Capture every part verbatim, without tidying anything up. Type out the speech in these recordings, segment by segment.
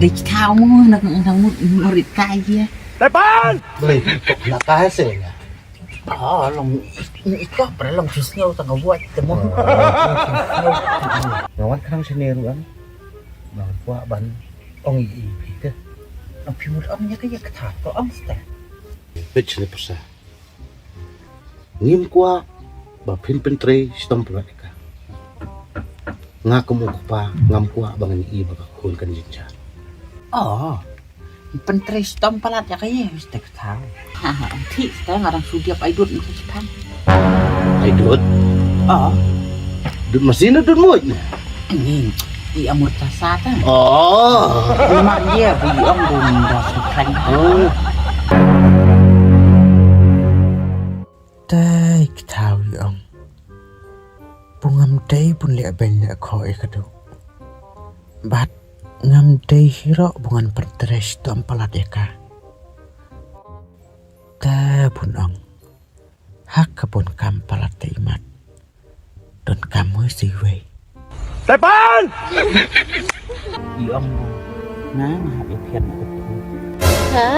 Dei ki thaw mo na ka nang mut murit kai dia. Tepan! Beli kok na kai se nya. Ah, long i ko pra long jus ngau tang ka buat te mo. Ngawan khrang sene ruan. Nang kwa ban ong i i pi ke. Nang pi mut ong nya ka ya ka thaw ko ong ste. Pech ne pasa. Ngim kwah ba phin pyntrei shitom palat ïa ka. Nga kum u kpa ngam kwah ba ngan ïohi ba ka khun kan jynjar. Oh, pyntrei shitom palat ïa ka ïa mesti ka thaw. Ha ha, thik ta nga dang shu diap ai dud mesti ki phan. Ai dud? Oh. Dud masin dud muj ne? Ni, i amur ta sa ta. Oh. Mak dia bu i ong bu nda su khan. Oh. Dei ki thaw i ong. Bu ngam dei bun leh beiñ leh khoh ïa ka duk. Bad ngam dei hi ruh bu ngan pyntrei shitom palat ïa ka. Te bun ong. Ha ka bun kam palat te i mat. Don kam hoi si wei. Tepan! I ong bu. Nga nga hap ïa phiat na ka tu. Ha?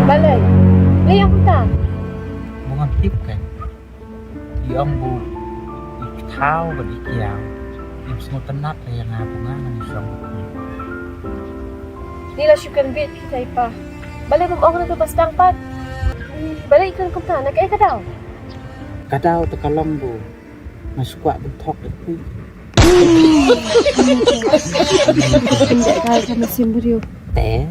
Balei? Lei ong kumta? Bu ngam tip kan. I ong bu. I thaw bad i kiaw. Im sngewtynnat ïa nga bu nga ngan shong. Ni la shu kan bit kita i pa. Balei bym ong na ka ba sdang pat? Balei i kan kumta na kaei ka daw? Ka daw te ka long bu. Nga shu kwah ban thok da phi. Ynda ka ka mynsiem briew. Te.